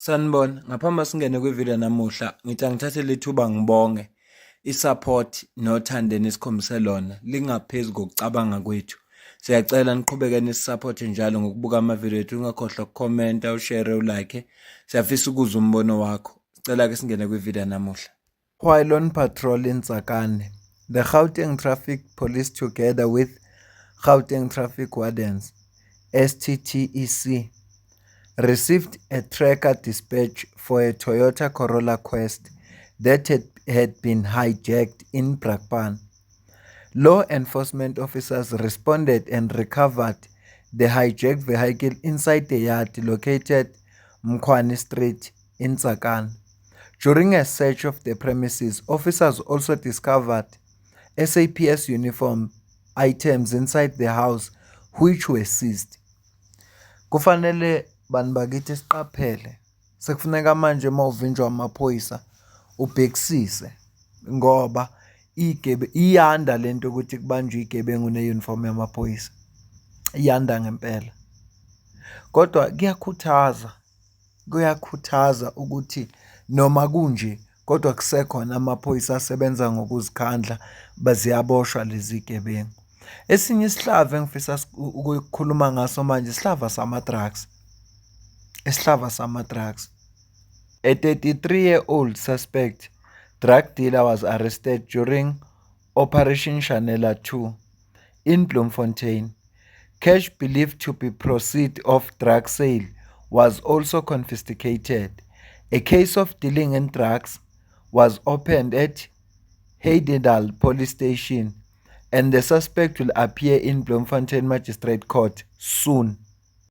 Sanibona, ngaphambi singene kwividiyo namuhla, ngithi angithathe lethuba ngibonge i-support nothando enisikhombise lona lingaphezu kokucabanga kwethu. Siyacela niqhubeke nisisapothe njalo ngokubuka amavidiyo ethu, ungakhohlwa ukukhomenta, ushare, ulike. Siyafisa ukuzwa umbono wakho. Sicela ke singene kwividiyo namuhla. While on patrol in Tsakane, the Gauteng Traffic Police together with Gauteng Traffic Wardens, STTEC, received a tracker dispatch for a Toyota Corolla Quest that had been hijacked in Brakpan. Law enforcement officers responded and recovered the hijacked vehicle inside the yard located Mkhwani Street in Tsakane. During a search of the premises, officers also discovered SAPS uniform items inside the house which were seized. Kufanele bantu bakithi siqaphele. Sekufuneka manje uma uvinjwa amaphoyisa ubhekisise ngoba igebe iyanda lento ukuthi kubanjwe igebengu ne-uniform yamaphoyisa. Iyanda ngempela. Kodwa kuyakhuthaza, kuyakhuthaza ukuthi noma kunje kodwa kusekhona amaphoyisa asebenza ngokuzikhandla ziyaboshwa lezi gebengu. Esinye isihlava engifisa ukukhuluma ngaso manje isihlava sama-drugs. Isihlava sama-drugs. A 33-year-old suspect drug dealer was arrested during Operation Shanela 2 in Bloemfontein. Cash believed to be proceeds of drug sale was also confiscated. A case of dealing in drugs was opened at Heidedal Police Station and the suspect will appear in Bloemfontein Magistrate Court soon.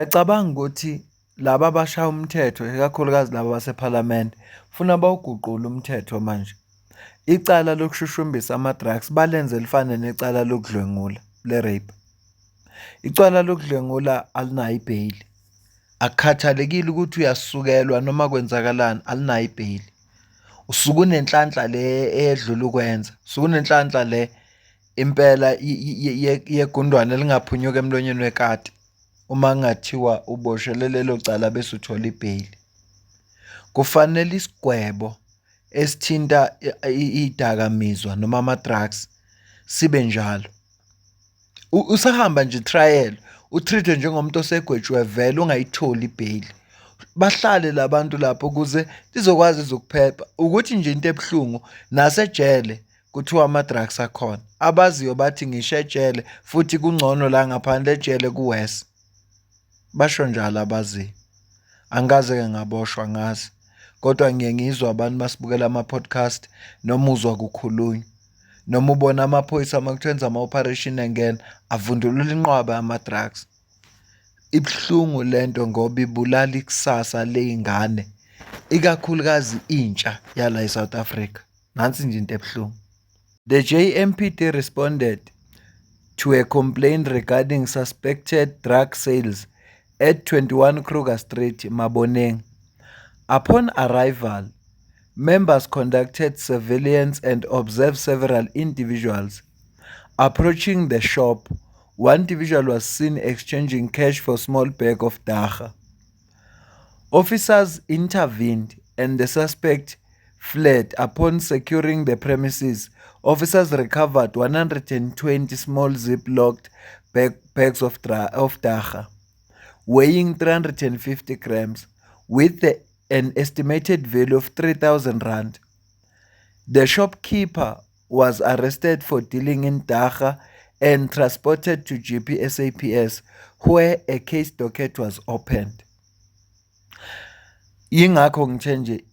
Ngiyacabanga ukuthi laba abashaya umthetho ikakhulukazi laba basephalamende funa bawuguqule umthetho manje. Icala lokushushumbisa ama-drugs balenze lifane necala lokudlwengula le-rape. Icala lokudlwengula alinayo ibheyili. Akukhathalekile ukuthi uyasukelwa noma kwenzakalani alinayo ibheyili. Usuke unenhlanhla le eyedlula ukwenza, usuke unenhlanhla le impela yegundwane elingaphunyuka emlonyeni wekati uma kungathiwa uboshelwe lelo cala bese uthola ibheyili. Kufanele isigwebo esithinta iy'dakamizwa noma ama-drugs sibe njalo. Usahamba nje trial, u-treat-we njengomuntu osegwetshiwe vele ungayitholi ibheyili. Bahlale la bantu lapho ukuze lizokwazi ezokuphepha. Ukuthi nje into ebuhlungu nasejele kuthiwa ama-drugs akhona. Abaziyo bathi ngisho ejele futhi kungcono la ngaphandle ejele ku-worse. Basho njalo abaziyo. Angikaze-ke ngaboshwa angazi, kodwa ngiye ngizwe abantu masibukela ama-podcast noma uzwa kukhulunywa, noma ubona amaphoyisa uma kuthiwa enza ama-operation engena avundulula inqwaba yama-drugs. Ibuhlungu lento ngoba ibulala ikusasa ley'ngane, ikakhulukazi intsha yala e-South Africa. Nansi nje into ebuhlungu. The JMPD responded to a complaint regarding suspected drug sales at 21 Kruger Street, Maboneng. Upon arrival, members conducted surveillance and observed several individuals approaching the shop. One individual was seen exchanging cash for small bag of dagga. Officers intervened and the suspect fled. Upon securing the premises, officers recovered 120 small zip-locked bags of dagga, weighing 350 grams, with an estimated value of 3,000 rand. The shopkeeper was arrested for dealing in dagga and transported to GP SAPS, where a case docket was opened. Yingakho ngithe nje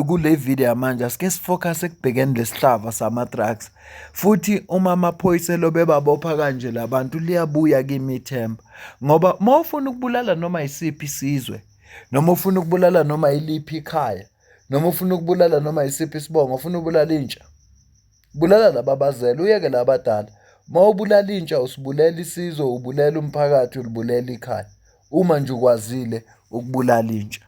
kule video manje asike sifocus ekubhekeni lesihlava sama-drugs. Futhi uma amaphoyisa elobe babopha kanje labantu liyabuya kimi ithemba ngoba uma ufuna ukubulala noma isiphi isizwe noma ufuna ukubulala noma iliphi ikhaya noma ufuna ukubulala noma isiphi isibongo ufuna ukubulala intsha, bulala laba abazele uyeke laba abadala. Uma ubulala intsha usibulela isizwe, ubulela umphakathi, ulibulela ikhaya uma nje ukwazile ukubulala intsha.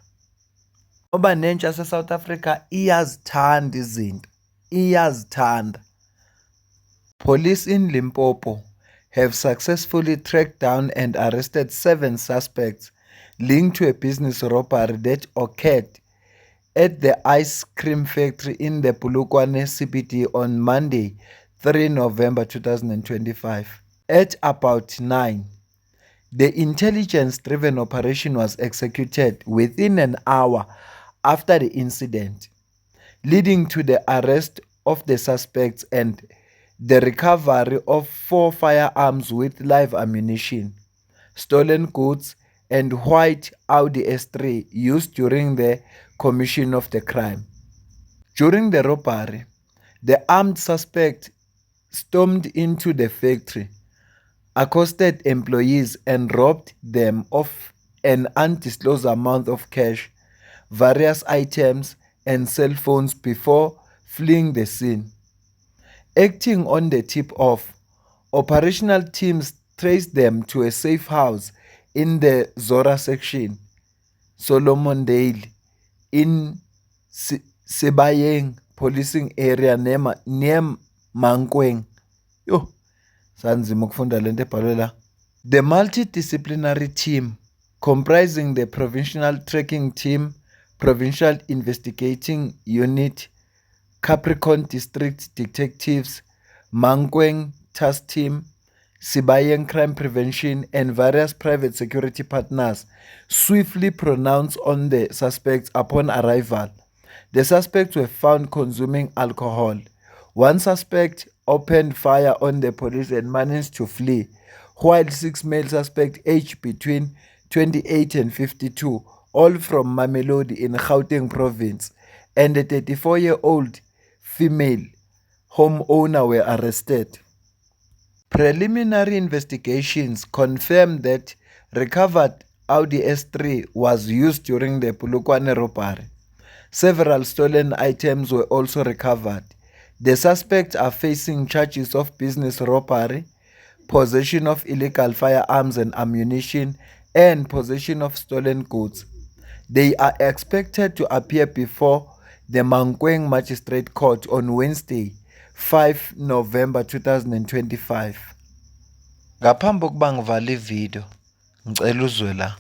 Ngoba nentsha yase-South Africa iyazithanda izinto, iyazithanda. Police in Limpopo have successfully tracked down and arrested 7 suspects linked to a business robbery that occurred at the ice cream factory in the Polokwane CBD on Monday, 3 November 2025. At about 9, the intelligence-driven operation was executed within an hour after the incident, leading to the arrest of the suspects and the recovery of 4 firearms with live ammunition, stolen goods, and white Audi S3 used during the commission of the crime. During the robbery, the armed suspect stormed into the factory, accosted employees, and robbed them of an undisclosed amount of cash, various items, and cell phones before fleeing the scene. Acting on the tip-off, operational teams traced them to a safe house in the Zora section, Solomondale, in Sebayeng policing area near Mankweng. Yo, sanzima ukufunda lento ebhalwe la. The multidisciplinary team, comprising the Provincial Tracking Team, Provincial Investigating Unit, Capricorn District Detectives, Mankweng Task Team, Sibayeng Crime Prevention, and various private security partners, swiftly pronounced on the suspects upon arrival. The suspects were found consuming alcohol. One suspect opened fire on the police and managed to flee, while 6 male suspects aged between 28 and 52, all from Mamelodi in Gauteng province, and a 34-year-old female homeowner were arrested. Preliminary investigations confirmed that recovered Audi S3 was used during the Polokwane robbery. Several stolen items were also recovered. The suspects are facing charges of business robbery, possession of illegal firearms and ammunition, and possession of stolen goods. They are expected to appear before the Mankweng Magistrate Court on Wednesday, 5 November 2025. Ngaphambi kokuba ngivale ivideo, ngicela uzwe la.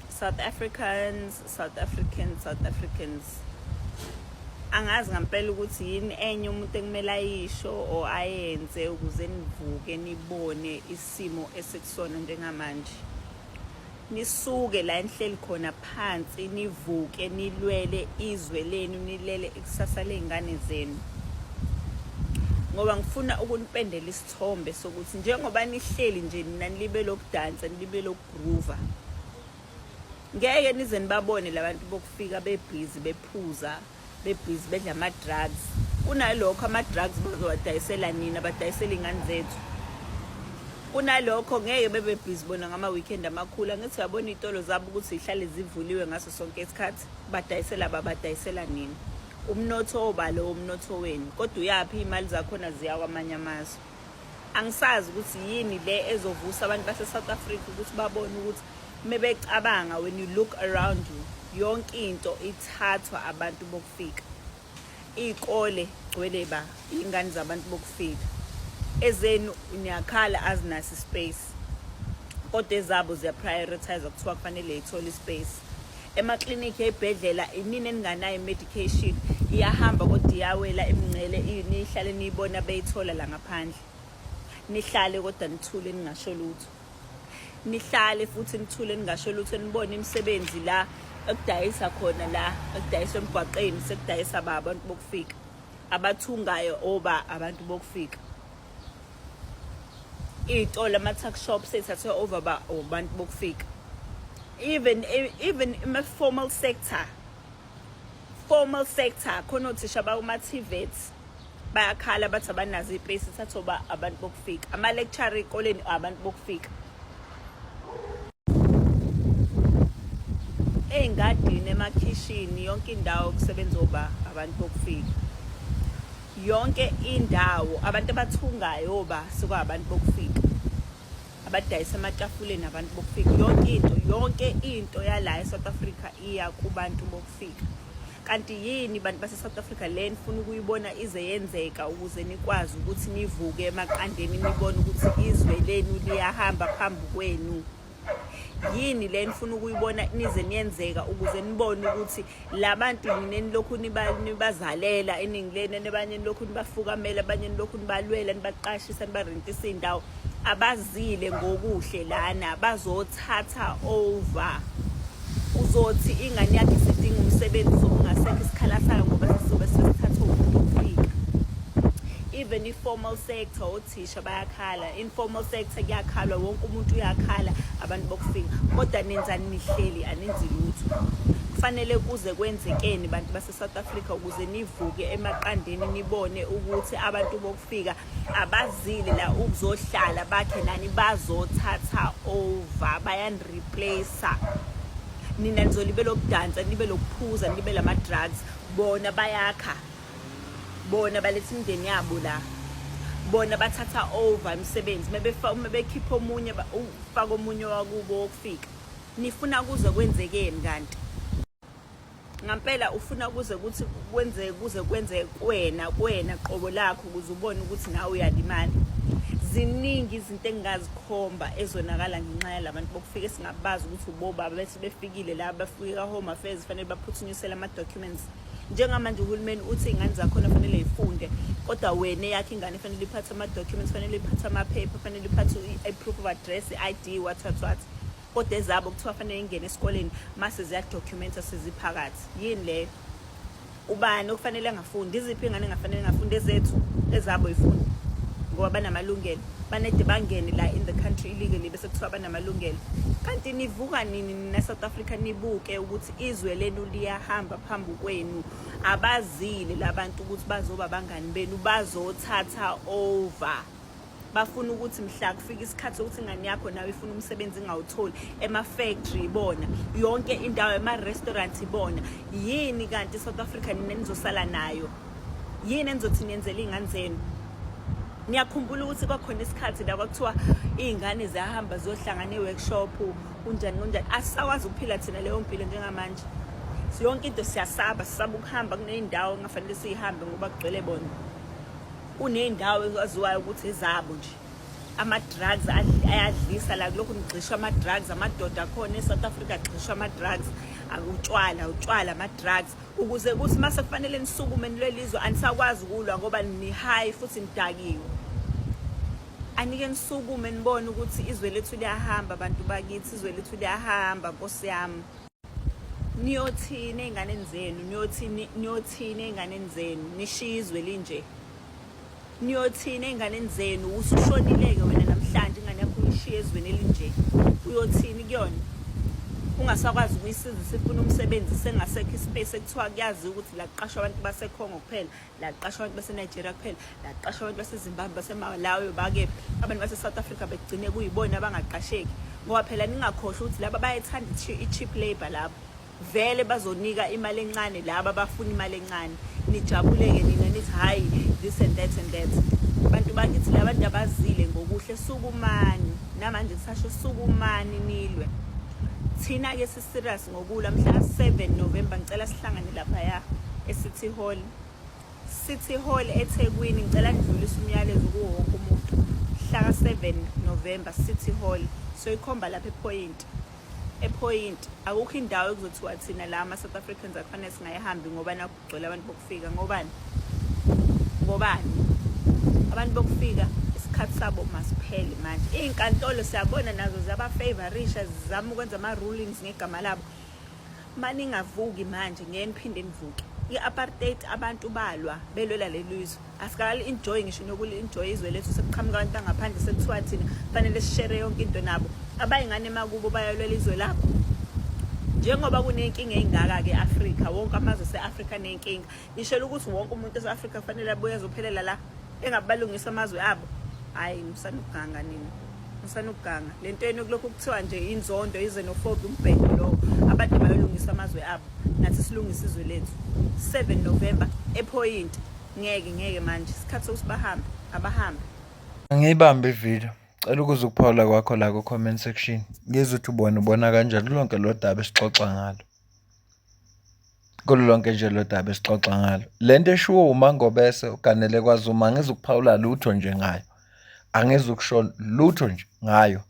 South Africans, South Africans, South Africans. Angazi ngempela ukuthi yini enye umuntu ekumele ayisho or ayenze ukuze nivuke nibone isimo esikusona njengamanje. Nisuke la enihleli khona phansi, nivuke nilwele izwe lenu, nilele ikusasa ley'ngane zenu. Ngoba ngifuna ukunipendela isithombe sokuthi njengoba nihleli nje nina nilibe lokudansa, nilibe lokugroova, ngeke nize nibabone labantu bokufika bebhizi bephuza, bebhizi bedla ama-drugs. Kunalokho ama-drugs bazowadayisela nina, badayisela iy'ngane zethu. Kunalokho ngeke bebe bhizi bona ngama-weekend amakhulu. Angithi uyabona iy'tolo zabo ukuthi zihlale zivuliwe ngaso sonke isikhathi, badayisela babadayisela nina. Umnotho obalo umnotho wenu, kodwa uyaphi iy'mali zakhona ziya kwamanye amazwe. Angisazi ukuthi yini le ezovusa abantu base-South Africa ukuthi babone ukuthi mebecabanga, when you look around you, yonke into ithathwa abantu bokufika. Iy'kole gcwele ba iy'ngane zabantu bokufika, ezenu niyakhala azinaso ispace, kodwa ezabo ziyaprioritize, kuthiwa kufanele ithole ispace. Emaklinikhi, ey'bhedlela, inini eninganayo i-medication, iyahamba kodwa iyawela imingcele, nihlale niyibona beyithola la ngaphandle. Nihlale kodwa nithule ningasho lutho, nihlale futhi nithule ningasho lutho, nibone imisebenzi la ekudayisa khona, la ekudayiswa emgwaqeni sekudayisa ba abantu bokufika, abathungayo oba abantu bokufika, iy'tolo, ama-tuck shop seyithathwe over ba abantu bokufika. Even ima-formal sector, formal sector khona othisha bakuma-TVET bayakhala bathi abanazo iy'pace, ithathwe ba abantu bokufika. Ama-lecturer ey'koleni abantu bokufika. Ey'ngadini, emakhishini, yonke indawo kusebenza oba abantu bokufika. Yonke indawo abantu abathungayo oba sekwabantu bokufika, abadayisa ematafuleni abantu bokufika. Yonke into, yonke into yala eSouth Africa iya kubantu bokufika. Kanti yini bantu base-South Africa le nifuna ukuyibona ize yenzeka ukuze nikwazi ukuthi nivuke emaqandeni, nibone ukuthi izwe lenu liyahamba phambi kwenu? Yini le nifuna ukuyibona nize niyenzeka ukuze nibone ukuthi labantu nina nilokhu nibazalela iningi lenu, abanye nilokhu nibafukamela, abanye nilokhu nibalwela, nibaqashisa, nibarentisa iy'ndawo, abazile ngokuhle lana, bazothatha over. Uzothi ingane yakhe isidinga umsebenzi, uzobe ungasekho isikhala sayo ngoba sesizobe sesithathwe umuntu okufika. Even i-formal sector, othisha bayakhala, informal sector kuyakhalwa, wonke umuntu uyakhala, abantu bokufika. Kodwa nenzani? Nihleli anenzi lutho. Kufanele kuze kwenzekeni bantu base-South Africa ukuze nivuke emaqandeni, nibone ukuthi abantu bokufika abazile la ukuzohlala bakhe nani, bazothatha over, bayani-replace-a. Nina nizolibe lokudansa, nibe lokuphuza, nibe lama-drugs, bona bayakha, bona baletha imindeni yabo la, bona bathatha over imisebenzi. Uma bekhipha omunye, ufaka omunye wakubo wokufika. Nifuna kuze kwenzekeni kanti? Ngampela ufuna kuze kuthi kwenzeke, kuze kwenzeke kuwena, kuwena qobo lakho, ukuze ubone ukuthi nawe uyalimala? Ziningi izinto engingazikhomba ezonakala ngenxa yalabantu bokufika esingabazi ukuthi ubobaba, bese befikile la, bafike ka-Home Affairs, fanele baphuthunyisele ama-documents. Njengamanje uhulumeni uthi iy'ngane zakhona fanele yifunde, kodwa wena eyakho ingane fanele iphathe ama-documents, fanele iphathe amaphepha, fanele iphathe i-proof of address, i-ID, what what what, kodwa ezabo kuthiwa fanele ingene esikoleni mase ziyadocumenta seziphakathi. Yini leyo? Ubani okufanele angafundi? Iziphi ingane engafanele ngafundi? Ezethu, ezabo ifundi ngoba banamalungelo, banede bangene la in the country illegally, bese kuthiwa banamalungelo. Kanti nivuka nini nina South Africa, nibuke ukuthi izwe lenu liyahamba phambi kwenu? Abazile labantu ukuthi bazoba abangani benu, bazothatha over. Bafuna ukuthi mhla kufika isikhathi sokuthi ingane yakho nawe ifuna umsebenzi ingawutholi, ema-factory ibona, yonke indawo, ema-restaurant ibona. Yini kanti South Africa nina nizosala nayo? Yini enizothi niyenzela iy'ngane zenu? Niyakhumbula ukuthi kwakhona isikhathi la kwakuthiwa iy'ngane ziyahamba ziyohlangana e-workshop, kunjani kunjani? Asisakwazi ukuphila thina leyo mpilo njengamanje. Yonke into siyasaba, sisaba ukuhamba kuney'ndawo engafanele siyihambe ngoba kugcwele bona. Kuney'ndawo ezaziwayo ukuthi ezabo nje. Ama-drugs ayadlisa la, kulokhu nigxishwa ama-drugs, amadoda akhona e-South Africa agxishwa ama-drugs, utshwala, utshwala, ama-drugs, ukuze kuthi mase kufanele nisukume nilwelizwe anisakwazi ukulwa ngoba ni-high futhi nidakiwe. Anike nisukume nibone ukuthi izwe lethu liyahamba, bantu bakithi, izwe lethu liyahamba, nkosi yami. Niyothini ey'nganeni zenu? Niyothini, niyothini ey'nganeni zenu? Nishiye izwe linje. Niyothini ey'nganeni zenu? Usushonile-ke wena namhlanje, ingane yakho uyishiye ezweni elinje. Uyothini kuyona? Ungasakwazi ukuyisiza isifuna umsebenzi, sengasekho ispace ekuthiwa kuyaziwa ukuthi la kuqashwa abantu baseCongo kuphela, la kuqashwa abantu baseNigeria kuphela, la kuqashwa abantu baseZimbabwe, baseMalawi, bakephi. Abantu base-South Africa begcine kuyibona abangaqasheki, ngoba phela ningakhohlwa ukuthi laba bayethanda i-cheap labour. Labo vele bazonika imali encane, laba bafuna imali encane. Nijabuleke nina nithi hhayi, this and that and that. Bantu bakithi, labantu abazile ngokuhle. Sukumani namanje, kusasho, sukumani nilwe. Thina-ke si-serious ngokulwa. Mhla 7 November ngicela sihlangane laphaya e-City Hall, City Hall eThekwini. Ngicela nidlulise umyalezo kuwo wonke umuntu, mhla ka-7 November, City Hall, soyikhomba lapha ePoint, ePoint. Akukho indawo ekuzothiwa thina la ama-South Africans akufanele singayihambi ngoba nakho kugcwele abantu bokufika. Ngobani? Ngobani abantu bokufika? Isikhathi sabo masiphele manje. Iy'nkantolo siyabona nazo ziyaba-favorisha, zizama ukwenza ama-rulings ngegama labo. Maningavuki manje, ngeke niphinde nivuke. I-apartheid abantu balwa belwela leli zwe, asikali-enjoy ngisho nokuli-enjoy izwe lethu, sekuqhamuka abantu bangaphandle, sekuthiwa thina fanele sishere yonke into nabo. Abayingane emakubo bayalwela izwe labo. Njengoba kuney'nkinga ey'ngaka-ke e-Afrika, wonke amazwe ase-Afrika aney'nkinga, nishela ukuthi wonke umuntu ese-Afrika kufanele abuye azophelela la engabe balungisa amazwe abo? Hhayi, musanukuganga nina, musanukuganga. Le nto yenu kulokhu kuthiwa nje inzondo, i-xenophobia, umbhedo lowo. Abantu bayolungisa amazwe abo, nathi silungise izwe lethu. 7 November ePoint. Ngeke, ngeke manje, isikhathi sokuthi bahambe, abahambe. Angiyibambe ividiyo. Cela ukuza ukuphawula kwakho la ku-comment section. Ngizwe ukuthi ubona ubona kanjani lonke lo daba esixoxa ngalo. Kulo lonke nje lo daba esixoxa ngalo. Le nto eshiwo uMangobese uganele kwaZuma, angizukuphawula lutho nje ngayo. Angizukusho lutho nje ngayo.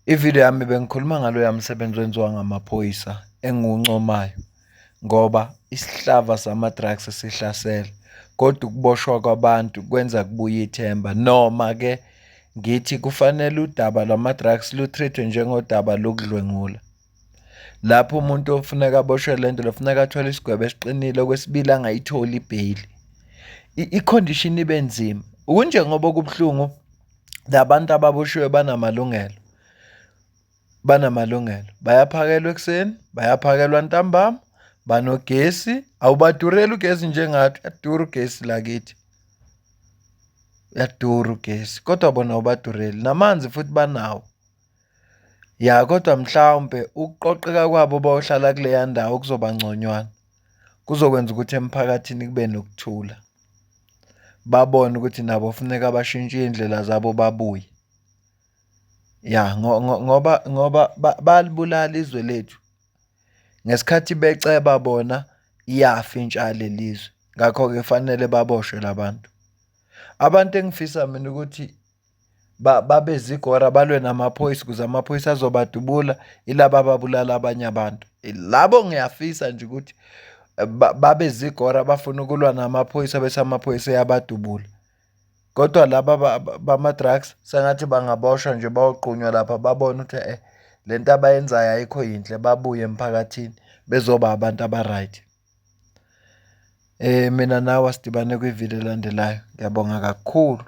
Ividiyo yami bengikhuluma ngaloya msebenzi wenziwa ngamaphoyisa engiwuncomayo ngoba isihlava sama-drugs sihlasele, kodwa ukuboshwa kwabantu kwenza kubuye ithemba. Noma-ke ngithi kufanele udaba lwama-drugs lu-treat-we njengodaba lokudlwengula. Lapho umuntu ofuneka aboshwe le nto le funeka athole isigwebo esiqinile, okwesibili angayitholi ibheyili. I-condition ibe nzima. Kunjengoba kubuhlungu labantu ababoshiwe banamalungelo, banamalungelo. Bayaphakelwa ekuseni, bayaphakelwa ntambama, banogesi, awubadureli ugesi njengathi, uyadura ugesi la kithi. Uyadura ugesi kodwa bona awubadureli, namanzi futhi banawo. Ya kodwa mhlawumpe ukuqoqeka kwabo bayohlala kuleya ndawo kuzoba ngconywana. Kuzokwenza ukuthi emphakathini kube nokuthula. Babone ukuthi nabo funeka bashintshe iy'ndlela zabo babuye. Ya ngoba ngoba bayalibulala izwe lethu. Ngesikhathi beceba bona iyafa intsha yaleli zwe. Ngakho-ke fanele baboshwe la bantu. Abantu engifisa mina ukuthi babe zigora balwe namaphoyisa ukuze amaphoyisa azobadubula ilaba ababulala abanye abantu. Labo ngiyafisa nje ukuthi eh, babe zigora bafuna ukulwa namaphoyisa bese amaphoyisa eyabadubula. Kodwa laba bama-drugs sengathi bangaboshwa nje bayoqunywa lapha babone ukuthi eh le nto abayenzayo ayikho yinhle babuye emphakathini bezoba abantu aba-right. Mina nawe asidibane kwividiyo elandelayo. Ngiyabonga kakhulu.